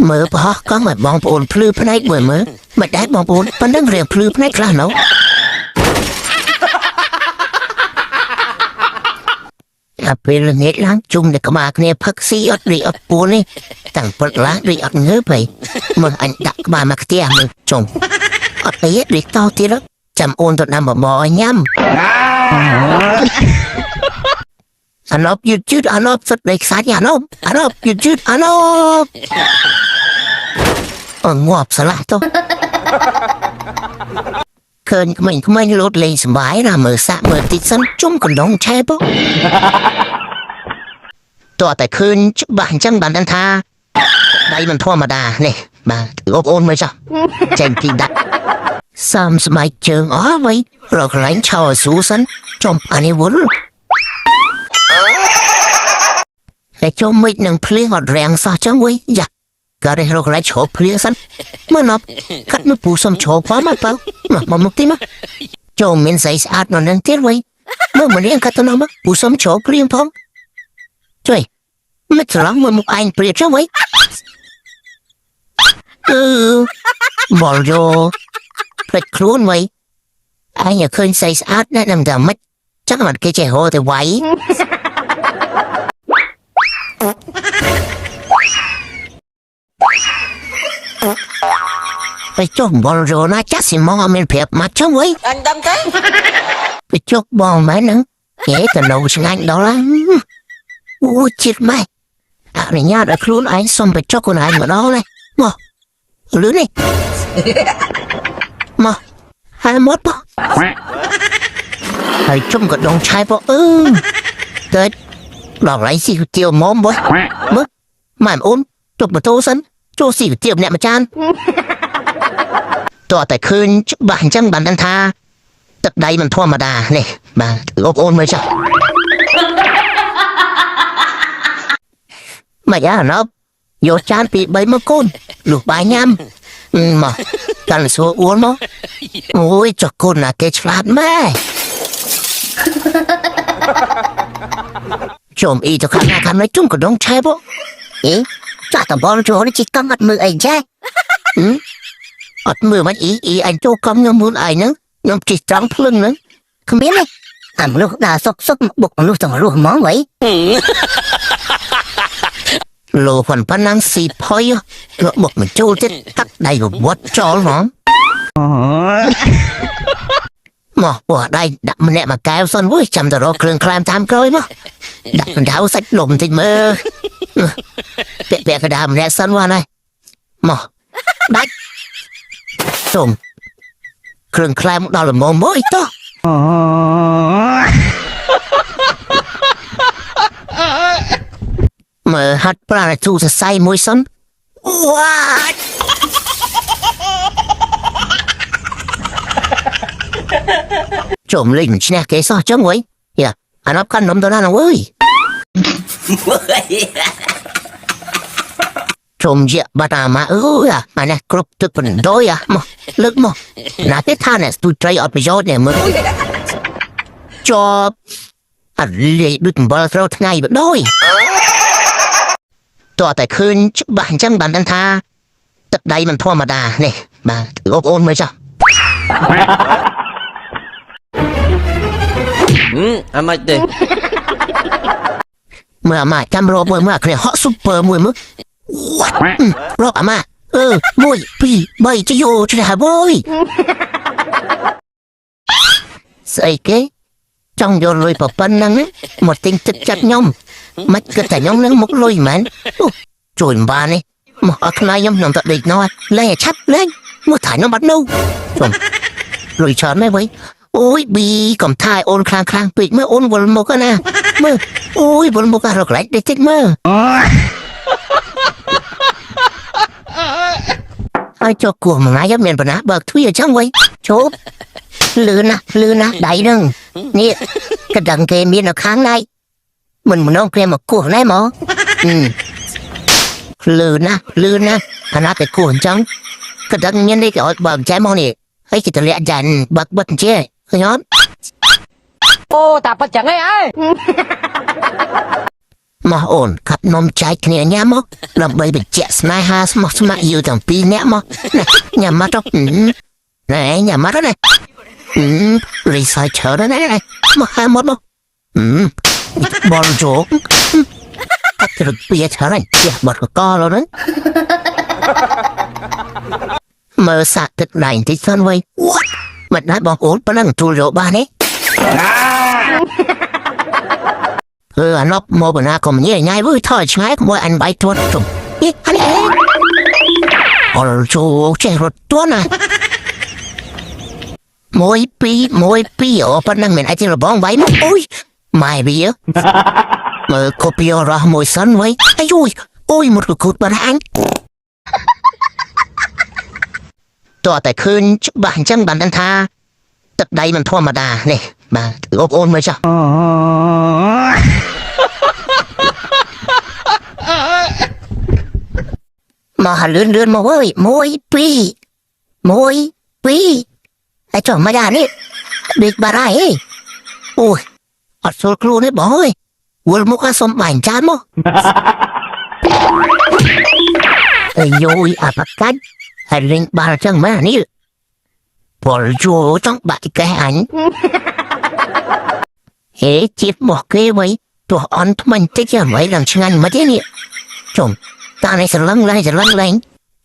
មើលប្រហោះកង់ឲ្យបងប្អូនភ្លឺភ្នែកមួយមើលមិនដែរបងប្អូនប៉ុណ្ណឹងរៀងភ្លឺភ្នែកខ្លះណូអាពេលល្ងាចឡើងជុំតែក្បាលគ្នាផឹកស៊ីអត់រីអត់ពួននេះតាំងព្រឹកឡើងរីអត់ងើបហីមើលអញដាក់ក្បាលមកខ្ទះមើលជុំអត់អីរីតទៀតចាំអូនទៅដាំបបរឲ្យញ៉ាំអាណប់យឺតយឺតអាណប់សិតលេខសាច់អាណប់អាណប់យឺតយឺតអាណប់អងាប់ស្លាស់ទៅឃើញក្មេងក្មេងលោតលេងសប្បាយណាមើលសាក់មើលតិចសិនជុំកណ្ដងឆែបតើតែឃើញច្បាស់អញ្ចឹងបានដឹងថាដៃមិនធម្មតានេះបាទបងប្អូនមើលចុះចេញពីដាក់សាមស្បែកជើងអស់វៃរកកន្លែងឆោឲ្យស្រួលសិនចំអានេះវល់តែចុះមិននឹងភ្លៀងអត់រាំងសោះចឹងវៃយ៉ាក៏រកកន្លែងឈប់ភ្លៀងសិនមើលណប់កាត់មកពូសុំឈប់ផងមកបើមកមកទីមកចូលមានស្អីស្អាតនៅនឹងទៀតវៃមើលម្នាក់កាត់ទៅនោះមកពូសុំឈប់ភ្លៀងផងជួយមិនច្រឡំមួយមុខឯងព្រាបចឹងវៃអឺបលយោផ្លេចខ្លួនវៃឯងឃើញស្អីស្អាតណាស់នឹងតែមិនចឹងមិនគេចេះរកទៅវៃទៅចុះបលយោណាចាស់ស៊ីម៉ងអត់មានប្រាប់មកចឹងវៃ អញដឹងទេ ទៅចុះបងម៉ែហ្នឹងគេទៅនៅឆ្ងាញ់ដល់ហើយអូជាតិម៉ែអនុញ្ញាតឲ្យខ្លួនឯងសុំទៅចុះខ្លួនឯងម្ដងនេះមកលឿននេះមកហើយមកបហើយជុំក៏ដងឆាយបអឺទៅដល់ឡៃស៊ីគុយទាវមុំបើមើលម៉ែអូនជប់ម៉ូតូសិនចូលស៊ីគុយទាវម្នាក់មួយចានតើតែឃើញច្បាស់អញ្ចឹងបានដឹងថាទឹកដៃមិនធម្មតានេះបាទបងប្អូនមើលចុះមកយ៉ាណប់យកចានពី3មកកូនលុះបាយញ៉ាំមកកាន់សួរអួនមកអូយចុះកូនណាគេឆ្លាតម៉ែជុំអ៊ីទៅខាងណាខាងនេះជុំក៏ដងឆែបអេចាស់តំបន់ចូលនេះជីកង់អត់មើលអីចេះអត់មើលមិនអ៊ីអ៊ីអញចូលកំខ្ញុំមើលឯងហ្នឹងខ្ញុំជិះត្រង់ភ្លឹងហ្នឹងគ្មានទេអាមនុស្សដើរសុកសុកបុកមនុស្សទាំងរស់ហ្មងវ៉ៃលោប៉ុនប៉ុណ្ណឹងស៊ីផុយលក់បុកមិនចូលទៀតទឹកដៃវត្តចោលហ្មងមកបោះដៃដាក់ម្នាក់មួយកែវសិនវ៉ុយចាំតែរកគ្រឿងក្លែមតាមក្រោយមកដាក់កណ្ដៅសាច់លំបន្តិចមើលពាក់ពាក់កណ្ដាលម្នាក់សិនវ៉ាណាមកដាច់សុំគ្រឿងក្លែមដល់ល្មមមួយតោះមើលហាត់ប្រាណទូសរសៃមួយសិនវ៉ាជុំលេងមិនឈ្នះគេសោះចឹងវ៉ៃយ៉ាអានប់កាន់នំទៅណាណាវើយជុំជាបាត់អាម៉ាអើយអានេះគ្រប់ទឹកបណ្ដោយអាមកលើកមកណាទេថានេះស្ទូត្រីអត់ប្រយោជន៍នេះមើលជាប់អត់លេដូចអំបិលត្រូវថ្ងៃបណ្ដោយតើតែឃើញច្បាស់អញ្ចឹងបានដឹងថាទឹកដៃមិនធម្មតានេះបាទបងប្អូនមើលចុះ អាម៉េចទេ មើលអាម៉ាចាំរកមួយមើលអាគ្នាហក់ស៊ុបពើមួយមើលវ៉ាត់រកអាម៉ាអឺ1 2 3ជយោឆ្នេះហើយវើយស្អីគេចង់យកលុយប៉ុណ្ណឹងមកទិញទឹកចិត្តខ្ញុំមិនគិតតែខ្ញុំនឹងមុខលុយមែនអូជួយមិនបាននេះមកអត់ខ្លាយខ្ញុំខ្ញុំទៅដេកណោះលេងឲ្យឆាប់លេងមកถ่ายខ្ញុំបាត់នោះជុំលុយច្រើនមែនវើយអូយប៊ីកុំថាយអូនខ្លាំងខ្លាំងពេកមើលអូនវល់មុខណាមើលអូយវល់មុខរកកន្លែងដេកតិចមើលហើយចុះគោះមួយថ្ងៃមានបណ្ណាបើកទ្វារអញ្ចឹងវិញជប់លឿនណាស់លឿនណាស់ដៃនឹងនេះកដឹងគេមាននៅខាងណៃមិនម្នងគ្នាមកគោះណែមកលឿនណាស់លឿនណាស់ខណៈតែគោះអញ្ចឹងកដឹងមាននេះគេឲ្យបើកចែមកនេះហើយគេតម្លាក់ចានបើកបិទអញ្ចេះឃើញអត់ អូតាប៉ិតចឹងឯងអើយ មកអូនខាត់នំចែកគ្នាញ៉ាំមកដើម្បីបញ្ជាក់ស្នេហាស្មោះស្ម័គ្រយូរទាំងពីរនាក់មកណាញ៉ាំមកទៅណែញ៉ាំមកទៅណារីសៃច្រើនណាស់ណាមកហើយមកមកបលជោកកាត់ត្រឹកពីច្រើនជាបត់កកលហ្នឹងមើលសាក់ទឹកដៃបន្តិចសិនវិញ What? មិនដែរបងប្អូនប៉ុណ្ណឹងទូលយកបានទេអឺអាណប់មកបណ្ណាក៏មិនញ៉ៃញ៉ៃវើថយឆ្ងាយមួយអញបាយទួតជុំអីអានេះអល់ជោចេះរត់ទួណាមួយពីរមួយពីរអូប៉ុណ្ណឹងមិនអាចរបងໄວមកអូយម៉ែវាមើលកូពីរ៉មួយសិនវិញអាយយអូយមកគូតបារអញតោះតែឃើញច្បាស់អញ្ចឹងបានដឹងថាទឹកដៃមិនធម្មតានេះបាទបងប្អូនមើលចុះមកលឿនលឿនមកអើយមួយពីរមួយពីរហើយចុះមកយ៉ានេះបេកបារ៉ៃអូយអត់ស្រួលខ្លួនទេបងអើយវល់មុខសុំបាញ់ចានមកអាយយអាបកាច់ហើយលេងបាល់ចឹងមែននេះពលជួចង់បាក់កេះអញហេជាតិមកគេវិញទោះអន់ថ្មិញតិចយ៉ាងไรឡើងឆ្ងាញ់មិនទេនេះជុំតានេះស្រឡឹងឡើងស្រឡឹងឡើង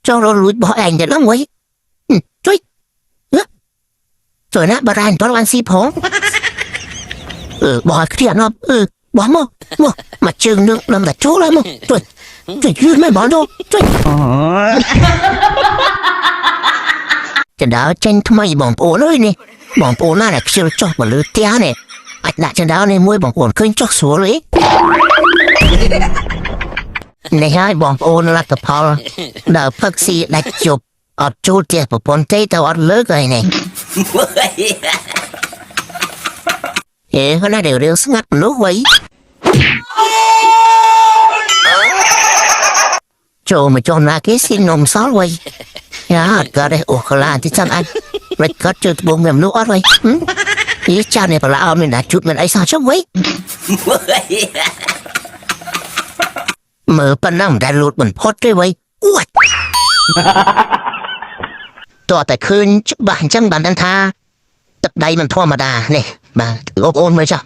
ចង់រលួចបោះឯងទៅឡើងវិញជួយជួយណាបារាញ់តបានស៊ីផងអឺបោះគ្នាណប់អឺបោះមកមកមកជើងនឹងនឹងតែចូលហើយមកជួយជួយយឺតមិនបងជួយចណ្ដាលចេញថ្មីបងប្អូនអើយនេះបងប្អូនណាដែលខ្ជិលចុះមកលើផ្ទះនេះអាចដាក់ចណ្ដាលនេះមួយបងប្អូនឃើញចុះស្រួលទេនេះហើយបងប្អូនលទ្ធផលដល់ផឹកស៊ីដាច់ជប់អត់ចូលផ្ទះប្រពន្ធទេទៅអត់លើកហើយនេះហេណាដែលរឿងស្ងាត់មនុស្សវៃចូលមកចុះណាគេស៊ីនំសល់វៃយ៉ាអត់ក៏ទេអូក្លាទីចាំអញរេចគាត់ជើត្បូងមានមនុស្សអត់វៃយីចានេះប្រឡាអត់មានណាជូតមានអីសោះចុះវៃមើលប៉ុណ្ណឹងមិនដែលលូតមិនផុតទេវៃអួតតោះតែឃើញច្បាស់អញ្ចឹងបានដឹងថាទឹកដៃមិនធម្មតានេះបាទបងប្អូនមើលចុះ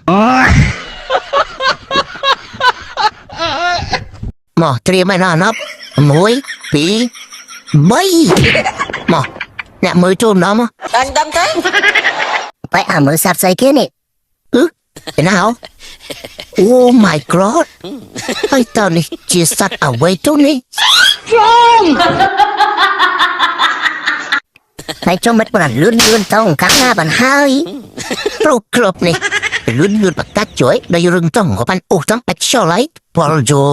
មកត្រៀមឲ្យណណប់1 2 3មកអ្នកមើលចូលម្ដងមក ដឹងដឹងទេ បែអាមើលសាប់ស្អីគេនេះអឺឯណាហ៎ Oh my god ហើយតើនេះជាសត្វអ្វីទៅនេះហើយចុះមិនបានលឿនលឿនតងខាងណាបានហើយប្រុកក្របនេះលឿនលឿនបកាច់ជួយដល់រឿងតងក៏បានអូសតងបាច់ចូលហើយពលជោ